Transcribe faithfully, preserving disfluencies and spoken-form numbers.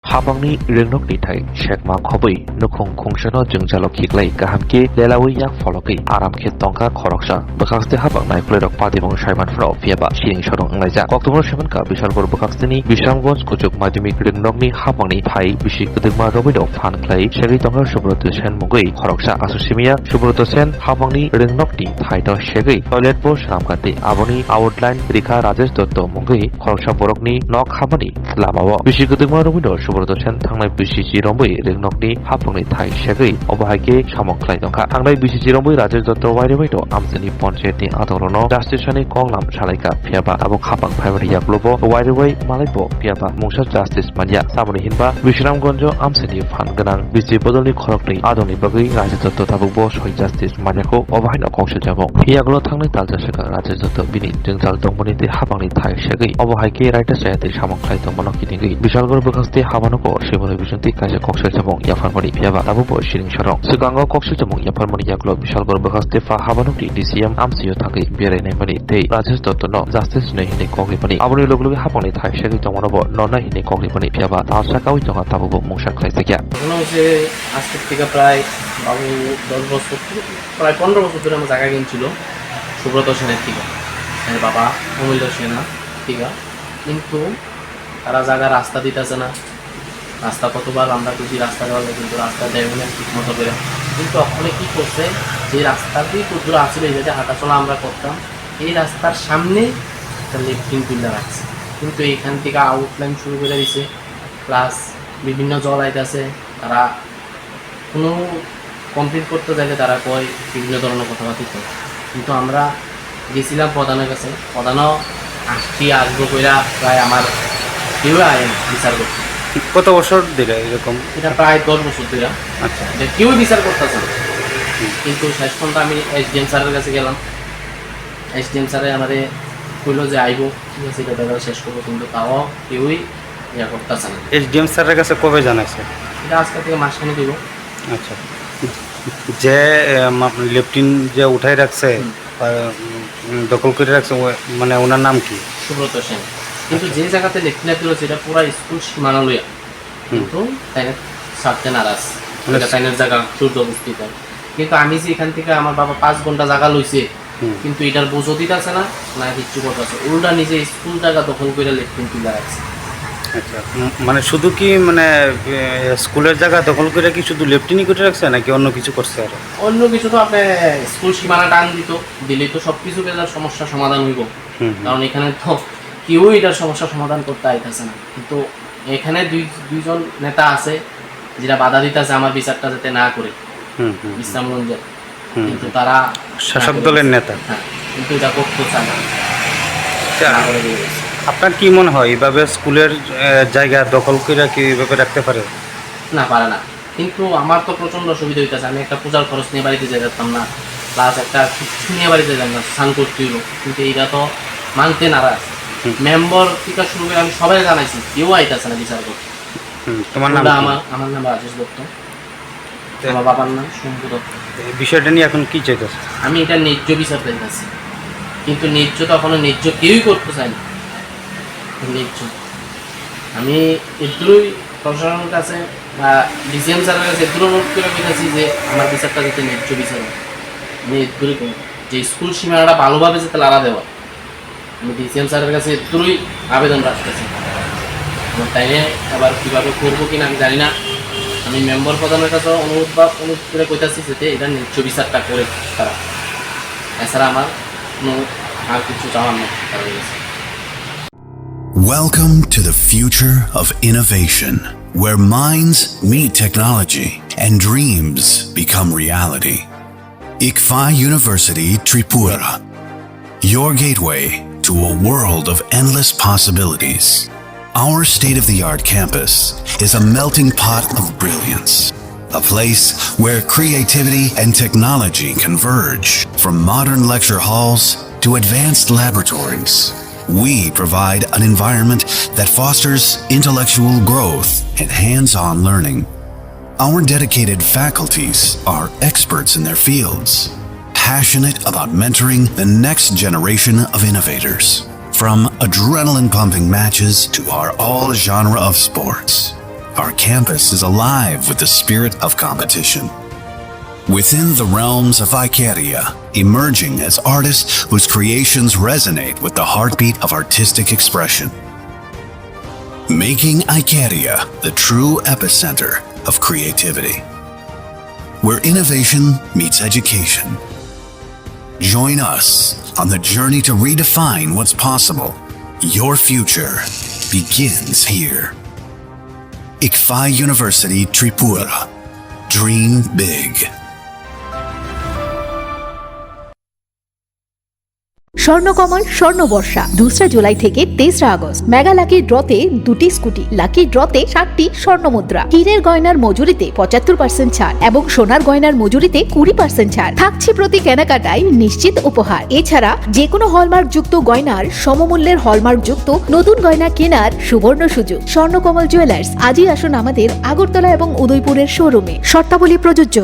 Hapangni ringnokni thai sekma khobwi nukhung khungsano jwngjalo khiklai kaham khe lelaui yak phologwi aram khe tongkha khoroksa. Bwkhakste hapang naikolwi rok padimung saiman phano phiyaba siring sorong wnglaijak. Koktwmano saimankha Bishalgarh bwkhaksteni Bisramganj kuchuk madhyamik ringnokni hapangni thai bisi kwdwkma romwino phan khlai segwi tongkha Subroto Sen mungwi khoroksa. Aswk simiya Subroto Sen hapangni ringnokni thaino segwi toilet bo swnamkha tei aboni outline rikha Rajesh Dotto mungwi khoroksa borokni nok habani lamao. Bisi kwdwkma romwino Subroto Sen thangnai bisi chi romwi ringnokni hapangni thai segwi obo hai khe samung khlai tongkha. Thangnai bisi chi romwi Rajesh Dotto wairemwino amchaini ponchayatni adongrokno justice-ni koklam salaikha. Phiyaba tabuk hapang phaimani yaklobo wairwi malaibo phiyaba mungsa justice manya. Tamoni hinba Bisramganjo amchaini phan gwnang bisi bodolni khoroknwi adongni bagwi Rajesh Dotto tabukbo soi justice manyakho, obo haino kok swijamo. Yagulo thangnai talsa swkang Rajesh Dotto bini jwngjal tongmani tei hapangni thai segwi obo hai khe raida chaya tei samung khlai tongmano kinigwi Bishalgarh bwkhakste habanuko swimano bisingtwi kaisa kok swijamung yapharmani phiyaba tabukbo siring sorong. Swkango kok swijamung yapharmani yagulo Bishalgarh bwkhakste pha habanukni D C M amchaio thangwi berai naimani tei Rajesh Dottono justice rwnai hinwi kok rwmani. Aboni loge loge hapangni thai segwi tongmanobo nornai hinwi kok rwmani phiyaba talsa kaui tongkha tabukbo mungsa khlai sakya. ঘটনা হয়েছে আজকের থেকে প্রায় বাবু দশ বছর, প্রায় পনেরো বছর ধরে আমার জায়গা কিনছিল সুব্রত সেনের থেকে, এর বাবা অমূল্য সেনা থেকে। কিন্তু তারা জায়গা রাস্তা দিতেছে না, রাস্তা কতবার আমরা খুঁজি, রাস্তা দেওয়া যায়, কিন্তু রাস্তা দেয় না ঠিক মতো করে। কিন্তু ওখানে কি করছে, যে রাস্তা দিয়ে কদ্দূর আসলে এই জায়গায় হাঁটাচলা আমরা করতাম, এই রাস্তার সামনে একটা লেট্রিন তুলে রাখছে, কিন্তু এখান থেকে আউটলাইন শুরু করে দিছে, প্লাস বিভিন্ন জল আইতাছে, তারা কোনো কমপ্লেন করতে চাইলে তারা কয় বিভিন্ন ধরনের কথাবার্তা কয়। কিন্তু আমরা গেছিলাম প্রধানের কাছে, প্রধানও আসছি আসবো কইরা প্রায় আমার কেউ আয় না বিচার করতে। কত বছর ধরে এরকম? এটা প্রায় দশ বছর ধরে। আচ্ছা। এটা কেউই বিচার করতেছে না। হুম। কিন্তু শেষ পর্যন্ত আমি এসডিএম স্যারের কাছে গেলাম। এসডিএম স্যারে আমারে কইলো যে আইবো, ঠিক আছে, এটা ব্যাপারে শেষ করবো, কিন্তু তাও কেউই ইয়া করতেছে না। এসডিএম স্যারের কাছে কবে জানাইছে? এটা আজকে থেকে মাসখানেক হইব। আচ্ছা। যে, এ, মা-, লেট্রিন যে উঠাই রাখছে, হুম। আহ, উম, দখল করে রাখছে, ও, মানে ওনার নাম কি? সুব্রত সেন। কিন্তু আচ্ছা। যে জায়গাতে লেট্রিন তুলেছে, এটা পুরা স্কুল সীমানা লইয়া, হুম। কিন্তু তাইনের স্বার্থে নারাজ। মানে এটা তাইনের জায়গা, সূর্য অবস্থিত। কিন্তু আমি যে এখান থেকে আমার বাবা পাঁচ ঘন্টা জায়গা লইছে, হুম। কিন্তু এটার বুঝও দিতেছে না, না কিচ্ছু করতেছে। উল্টা নিজে স্কুল জায়গা দখল করে লেট্রিন তুলে রাখছে। আচ্ছা, উম, মানে শুধু কি মানে, এ, স্কুলের জায়গা দখল করে কি শুধু লেট্রিনই করে রাখছে নাকি অন্য কিছু করছে আরো? অন্য কিছু তো আপনি স্কুল সীমানা টান দিত, দিলেই তো সবকিছু বেজার সমস্যা সমাধান হইব। হুম, হুম। কারণ এখানে তো কেউই এটার সমস্যা সমাধান করতে আইতাছে না। কিন্তু এখানে দুই, দুইজন নেতা আছে যেটা বাধা দিতেছে আমার বিচারটা যাতে না করে হুম, হুম, হুম। বিশ্রামগঞ্জের। হুম, কিন্তু হুম। তারা শাসক দলের নেতা। হ্যাঁ, কিন্তু এটা করতে চায় না। আচ্ছা, না করে দিয়ে গেছে। আপনার কি মনে হয়, এইভাবে স্কুলের, আহ, জায়গা দখল করে কি এইভাবে রাখতে পারে? না, পারে না। কিন্তু আমার তো প্রচণ্ড অসুবিধা হইতেছে, আমি একটা পূজার খরচ নিয়ে বাড়িতে যাইতাম না, প্লাস একটা কিছু নিয়ে বাড়িতে যাইতাম না, স্নান করতে হইব। কিন্তু এইটা তো মানতে নারাজ। হুম। মেম্বার থেকে শুরু করে আমি সবাই জানাইছি, কেউ আইতাছে না বিচার করতে। হুম, তোমার নাম আমরা কি? আমার, আমার নাম রাজেশ দত্ত। তে- আমার বাবার নাম শম্ভু দত্ত। এই বিষয়টা নিয়ে এখন কি চাইতেছ? আমি এটা ন্যায্য বিচার চাইতেছি, কিন্তু ন্যায্য তো এখনো ন্যায্য কেউই করতে চায় না। ন্যায্য আমি এগুলোই প্রশাসনের কাছে বা ডিসিএম স্যারের কাছে এগুলো অনুরোধ করে বলেছি যে আমার বিচারটা যাতে ন্যায্য বিচার হয়। আমি এগুলোই করি যে স্কুল সীমানাটা ভালোভাবে যাতে লাড়া দেওয়া। আমি ডিসিএম স্যারের কাছে এগুলোই আবেদন রাখতেছি। আমার তাইনে আবার কীভাবে করবো কিনা আমি জানি না। আমি মেম্বার প্রধানের কাছে অনুরোধ বা অনুরোধ করে কইতাছি যাতে এটা ন্যায্য বিচারটা করে তারা। এছাড়া আমার কোনো আর কিছু চাওয়ার নেই তাদের কাছে। Welcome to the future of innovation, where minds meet technology and dreams become reality. ICFAI University Tripura, your gateway to a world of endless possibilities. Our state-of-the-art campus is a melting pot of brilliance, a place where creativity and technology converge. From modern lecture halls to advanced laboratories, we provide an environment that fosters intellectual growth and hands-on learning. Our dedicated faculties are experts in their fields, passionate about mentoring the next generation of innovators. From adrenaline-pumping matches to our all-genre of sports, Our campus is alive with the spirit of competition. Within the realms of Icaria, emerging as artists whose creations resonate with the heartbeat of artistic expression. Making Icaria the true epicenter of creativity, where innovation meets education. Join us on the journey to redefine what's possible. Your future begins here. ICFAI University Tripura. Dream big. Swarnakamal স্বর্ণ বর্ষা দুসরা জুলাই থেকে তেসরা August. Mega lucky ড্রতে দুটি scooty, lucky ড্রতে সাতটি স্বর্ণ মুদ্রা, হীরের গয়নার মজুরিতে পঁচাত্তর পার্সেন্ট ছাড় এবং সোনার গয়নার মজুরিতে কুড়ি পার্সেন্ট ছাড় থাকছে। প্রতি কেনাকাটায় নিশ্চিত উপহার। এছাড়া যে কোনো হলমার্ক যুক্ত গয়নার সমমূল্যের হলমার্ক যুক্ত নতুন গয়না কেনার সুবর্ণ সুযোগ। স্বর্ণকমল জুয়েলার্স, আজই আসুন আমাদের আগরতলা এবং উদয়পুরের শোরুমে। শর্তাবলী প্রযোজ্য।